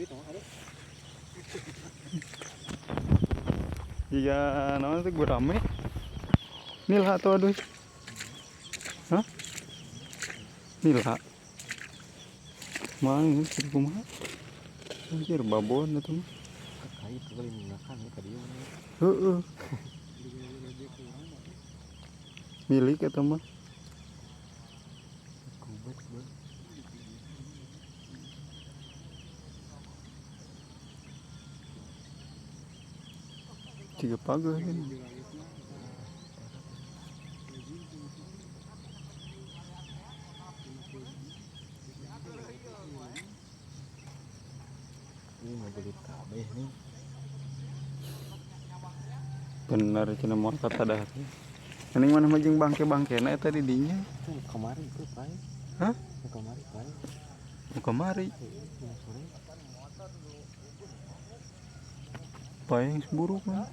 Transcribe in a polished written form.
Duit mah ada. Jika naon teh gurame. Nila atau aduh. Hah? Nila. Mana ini kudu kumaha? Anjir babon eta mah. Kait kali menggunakan ya ka dieu mah. Heeh. Milik eta mah. Kubet, Bang. Tiga pageuh ini. Ini mau beli kabeh nih. Bener cenah moal kata dah. Mending mana mah jeung bangke-bangkena eta di dinya. Itu kemari itu, Pak. Hah? Kemari, Pak. Nu kamari. Iya, sore. Paling buruk mah.